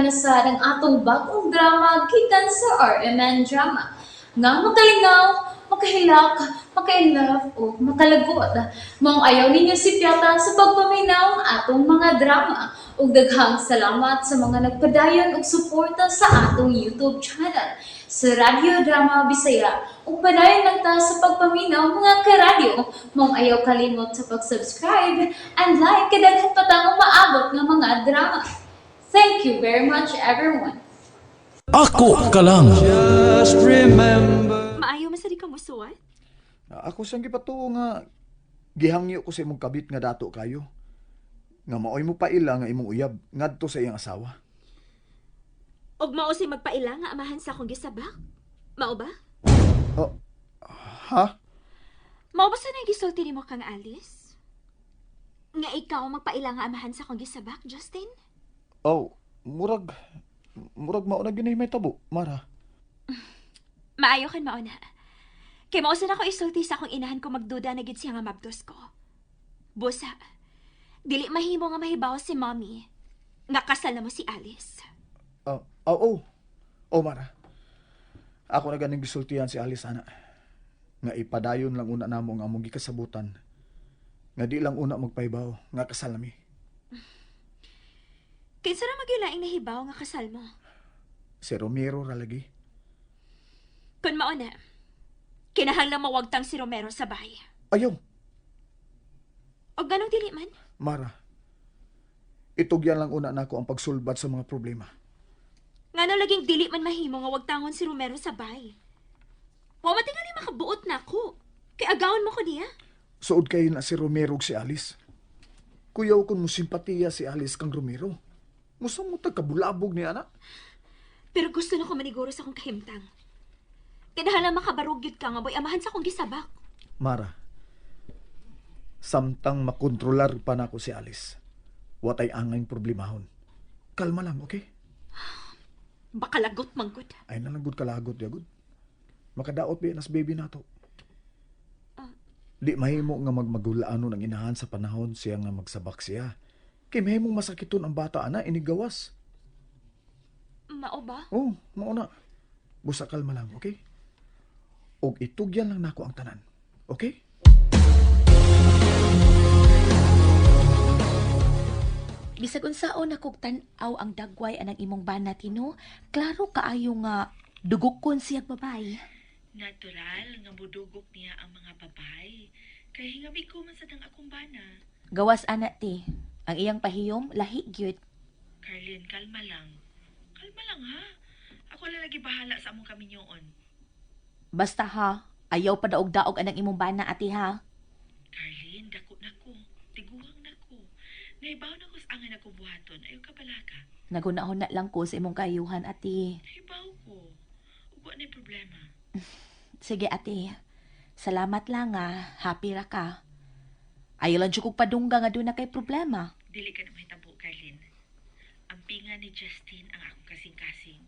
na sad ang atong bagong drama gikan sa RMN Drama. Nga makalingaw, makahilak, maka-inlove o makalagot. Maong ayaw ninyo sipyata sa pagpaminaw ang atong mga drama. Ug daghang salamat sa mga nagpadayon og suporta sa atong YouTube channel sa Radyo Drama Bisaya. Ug padayon lang ta sa pagpaminaw, mga karadyo. Maong ayaw kalimot sa pag-subscribe and like kay daghan pa tang umaabot nga mga drama. Thank you very much, everyone. Ako ka lang. Just remember. Maayo man sa di ka musuwat? Ako siyang gipatuo nga gihangyo ko sa imong kabit nga dato kayo. Nga maoy mo paila nga imong uyab ngadto sa iyang asawa. Og mao say magpaila nga amahan sa akong gisabak? Mao ba? Oh, ha? Mao ba sa nang gisulti nimo kang Alice? Nga ikaw magpaila nga amahan sa akong gisabak, Justin? Oh, murag mao na gyud may tabo, Mara. Maayo kan mao na. Kay mao sa nako isulti sa akong inahan ko magduda na gid siya nga mabdos ko. Busa, dili mahimo nga mahibaw si Mommy nga kasal na mo si Alice. Oh, oh, oh. Oh, Mara. Ako na ganing gisultihan si Alice ana. Nga ipadayon lang una namo nga among gikasabutan. Nga di lang una magpahibaw nga kasal nami. Kinsa ra magyulaing nahibaw nga kasal mo? Si Romero ra lagi. Kun mao na, kinahanglan mawagtang si Romero sa bahay. Ayaw, Og ganong dili man? Mara. Itugyan lang una nako ang pagsulbat sa mga problema. Ngano laging dili man mahimo nga wagtangon si Romero sa bay. Wa matingali makabuot nako. Kay agawon mo ko niya. Suod kayo na si Romero ug si Alice. Kuyaw kung mo simpatiya si Alice kang Romero. Musa mo tagkabulabog niya na. Pero gusto na ko maniguro sa akong kahimtang. Kinahanglan makabarog gyud ka nga boy amahan sa akong gisabak. Mara, samtang makontrolar pa nako si Alice, watay angay problemahon. Kalma lang, okay? Baka lagot man gud. Ay na lang gud kalagot yagud. Makadaot biya nas baby nato. Di mahimo nga magmagulaanon ang inahan sa panahon siya nga magsabak siya. Kay mahimong masakiton ang bata ana inigawas. Mao ba? Oh, mao na. Busa kalma lang, okay? Og itugyan lang nako ang tanan. Okay? Bisag unsaon na kog tan-aw ang dagway anang imong bana, Tino, klaro kaayo nga dugokon siyag babay. Natural nga budugok niya ang mga babay. Kay hingabi ko man sa dang akong bana. Gawas ana ti, ang iyang pahiyom lahi gyud. Carlin, kalma lang. Kalma lang ha. Ako lang lagi bahala sa among kaminyoon. Basta ha, ayaw pa daog-daog anang imong bana ati ha. Carlin, dako na ko. Tiguang na ko. Naibaw na ko sa angan akong buhaton. Ayaw ka balaka. Nagunahon na lang ko sa imong kaayuhan ati. Naibaw ko. Ugwa na problema. Sige ate, salamat lang ah, happy ra ka. Ayaw lang jud kog padungga nga doon na kay problema. Dili ka na mahitabo, Carlin. Ang pinga ni Justin ang akong kasing-kasing.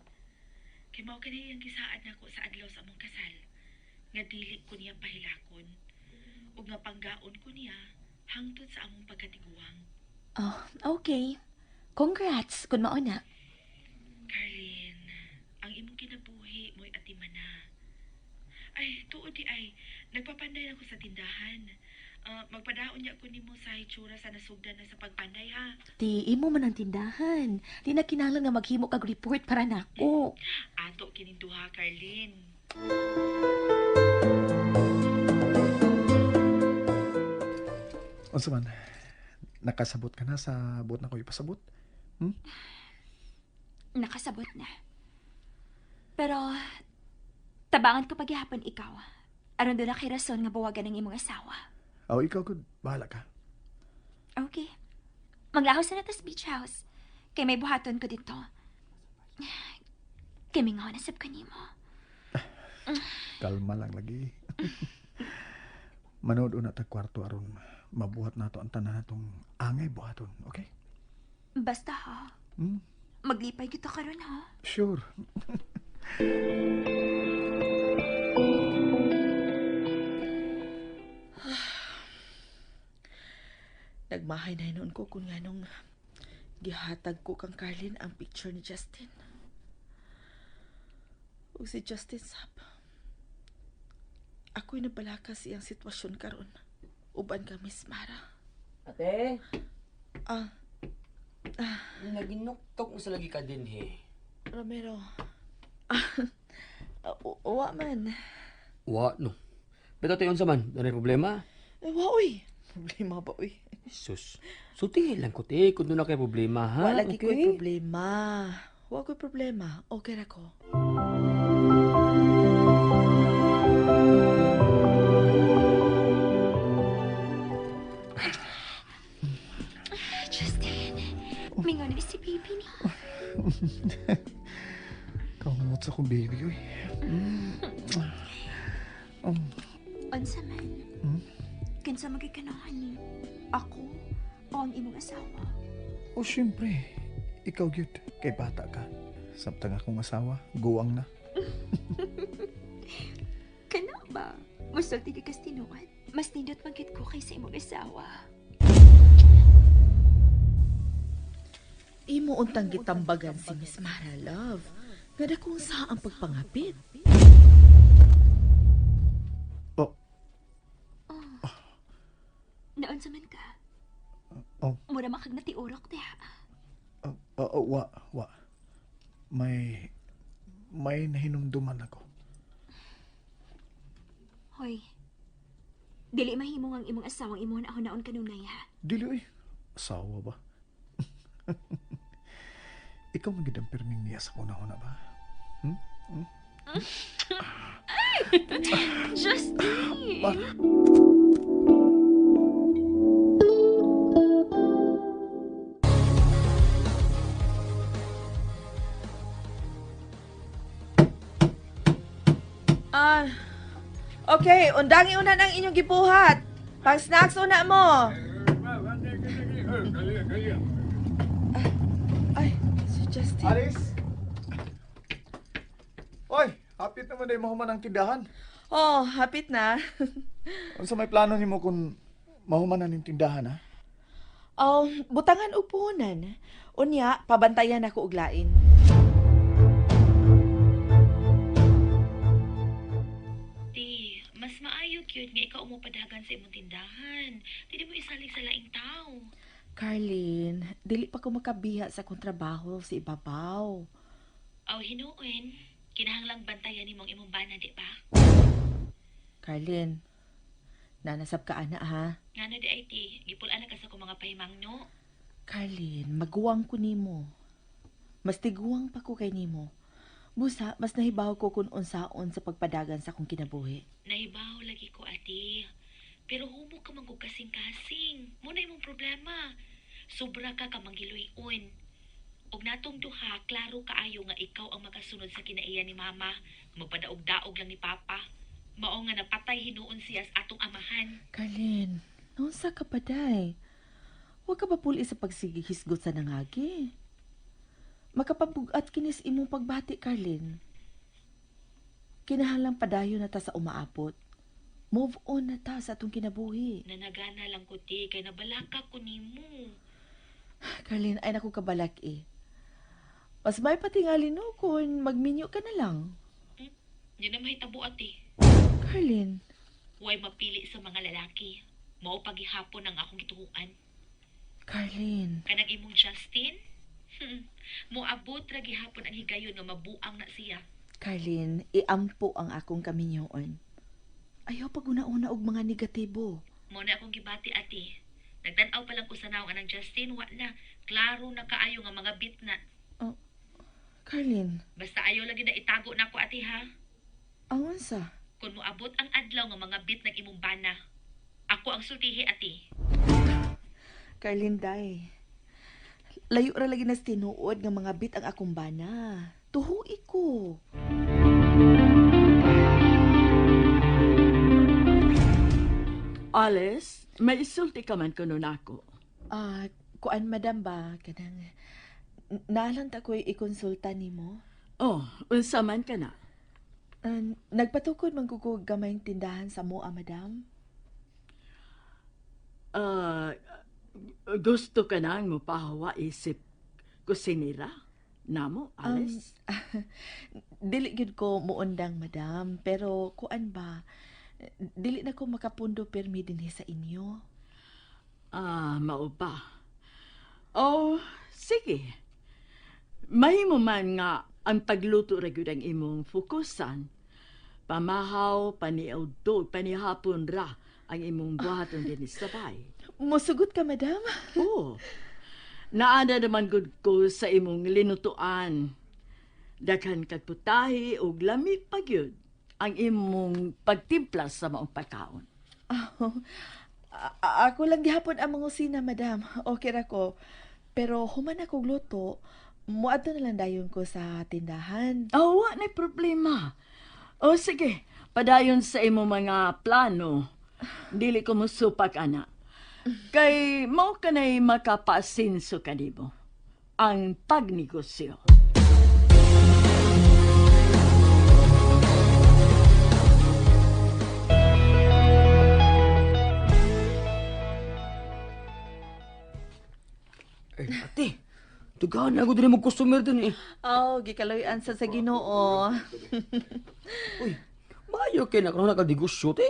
Kay mao kani ang gisaad nako sa adlaw sa among kasal. Nga dili ko niya pahilakon. Ug nga panggaon ko niya hangtod sa among pagkatiguang. Oh, okay. Congrats kun mao na. Carlin, ang imong kinabuhi mo'y atimana. Ay, tuod di ay, nagpapanday na ko sa tindahan. Ah, magpadaon niya ko nimo sa hitsura sa nasugdan na sa pagpanday ha. Ti, imo man ang tindahan. Di na kinahanglan nga maghimo kag report para nako. Ato kining duha, Carlin. Unsa man? Nakasabot ka na sa buot na ko ipasabot? Nakasabot na. Pero tabangan ko paghihapon ikaw. Aron doon na kay rason nga buwagan ng imong asawa. Oh, ikaw gud, bahala ka. Okay. Maglahos na na tas beach house. Kay may buhaton ko dito. Kay mingaw na sab kanimo. Kalma lang lagi. Manood una tag kwarto aron mabuhat nato ang tanan natong angay buhaton, okay? Basta ha. Hmm? Maglipay kita karon ha. Sure. Nagmahay na noon ko kung nganong Gihatag ko kang Carlin ang picture ni Justin. Ug si Justin sab. Ako'y nabalaka sa iyang sitwasyon karon. Uban ka, Miss Mara. Ate, Ah, naginuktok mo sa lagi ka din he. Romero. Ah, wa man. Wa no. Pero ate, unsa man? Dunay problema? Eh, wa uy. Problema ba uy? Sus. Sultihin lang ko te kung doon na kay problema ha. Wa lagi ko'y Okay? problema. Wa ko'y problema. Okay ra ko. Justin, mingon na si baby ni. Kamot sa akong baby, uy. Unsa man? Hmm? Kinsa magikanahan ni? Ako o ang imong asawa? O syempre, ikaw gyud kay bata ka. Samtang akong asawa, guwang na. Kana ba? Musulti ka kas tinuod. Mas nindot man gid ko kaysa imong asawa. Imo untang gitambagan si Miss Mara, love. Nga dakong sa ang pagpangapit. Oh, Naunsa man ka? oh, Mura makag natiurok diha. oh, oh, oh, wa, wa. May nahinumduman ako. Hoy. Dili mahimo ang imong asawang imong ako naon kanunay ha. Dili, uy. Asawa ba? Ikaw man gid ang pirming niya sa una-una ba? Hmm? Justin! Ah, okay, undangi una ng inyong gibuhat. Pang snacks una mo. Ah, ay, si Justin. Aris! Oy, hapit naman day mahuman ang tindahan. Oh, hapit na. Unsa may plano nimo kung mahuman na ning tindahan ha? Oh, butangan og puhunan. Unya, pabantayan ako og lain. Ti, mas maayo gyud nga ikaw mo padagan sa imong tindahan. Dili mo isalig sa laing tao. Carlin, dili pa ko makabiha sa akong trabaho sa ibabaw. Aw hinuon, kinahanglang bantayan nimo ang imong bana, di ba? Carlin, nanasab ka ana ha. Ngano di ay ti, gipul-an na ka sa akong mga pahimangno. Carlin, maguwang ko nimo. Mas tiguang pa ko kay nimo. Busa, mas nahibaw ko kung unsaon sa pagpadagan sa akong kinabuhi. Nahibaw lagi ko, ate. Pero humo ka man kog kasing-kasing. Muna imong problema. Sobra ka ka manggiluyon. Og natong duha, klaro kaayo nga ikaw ang makasunod sa kinaiya ni mama. Magpadaog-daog lang ni papa. Mao nga napatay hinuon siya sa atong amahan. Carlin, naunsa ka pa day? Huwag ka ba puli sa pagsigihisgot sa nangagi? Makapabugat kinis imong pagbati, Carlin. Kinahalang padayon na ta sa umaabot. Move on na ta sa atong kinabuhi. Nanagana lang ko ti, kay nabalaka ko nimo. Carlin, ay naku kabalak eh. Mas may patingali no kung magminyo ka na lang. Di na mahitabo ate. Carlin, Way mapili sa mga lalaki. Mao pagihapon ang akong gituhuan. Carlin, Kanang imong Justin? Moabot ra gihapon ang higayon nga mabuang na siya. Carlin, iampo ang akong kaminyoon. Ayaw pag una-una og mga negatibo. Mo na akong gibati ate. Nagtan-aw pa lang ko sa nawong anang Justin, wa na. Klaro na kaayo nga mga bit na. Carlin, Basta ayaw lagi na itago na ako ate ha. ang unsa? Kung moabot ang adlaw nga mga bit ng imong bana. Ako ang sultihi ate. Carlin, day. Layo ra lagi nas tinuod nga mga bit ang akong bana. Tuhui ko. Alice, may isulti ka man kuno nako. Ah, kuan madam ba kanang naalang ta ko'y ikonsulta nimo? Oh, unsa man ka na? Ah, nagpatukod man ko og gamayng tindahan sa moa, madam. Ah, gusto ka nang mopahawa isip Kusinira? Namo, Alice? Dili gyud ko muundang, madam, pero kuan ba? Dili na ko makapundo pirmi dinhi sa inyo. Ah, mao ba? Oh, sige. Mahimo man nga ang pagluto ra gyud ang imong fokusan. Pamahaw, paniudto, panihapon ra ang imong buhaton dinhi sa bay. Musugot ka, madam? Oo. Naana naman gud ko sa imong linutuan. Daghan kag putahe ug lami pa gyud ang imong pagtimpla sa maong pagkaon. Oh, ako lang gihapon ang mangusina, madam. Okay ra ko. Pero human ako luto, muadto na lang dayon ko sa tindahan. Oh, wa nay problema. O sige, padayon sa imong mga plano. Dili ko musupak ana. Kay mao kanay makapaasinso kanimo ang pagnegosyo. Eh, ate. Dugaan na ako din mo customer dun eh. Oh, gikaloy-an sa Ginoo. Uy, maayo kay na karon nakadegosyo te.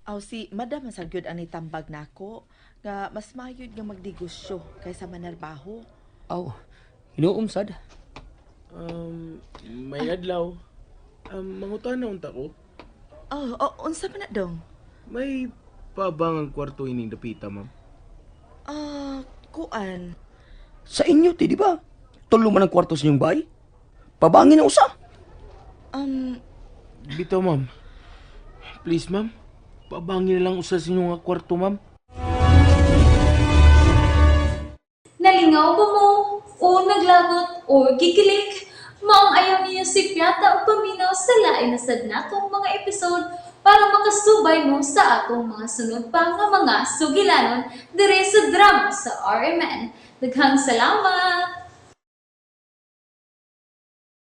Aw si madam man sa gyud ani tambag nako nga mas mayud nga magnegosyo kaysa manarbaho. Aw, hinuom sad. May adlaw. Mangutan na unta ko. Oh, unsa man na dong? May pabang ang kwarto ining dapita, ma'am. Ah, kuan. Sa inyo te, di ba? Tulo man ang kwarto sa inyong bahay. Pabangin na usa. Bitaw, ma'am. Please, ma'am. Pabangin na lang usa sa inyong nga kwarto, ma'am. Nalingaw ba mo? O naglagot o gikilig? Maong ayaw niyo si Piata ang paminaw sa lain na sad natong mga episode para makasubay mo sa atong mga sunod pa nga mga sugilanon dire sa drama sa RMN. Daghang salamat!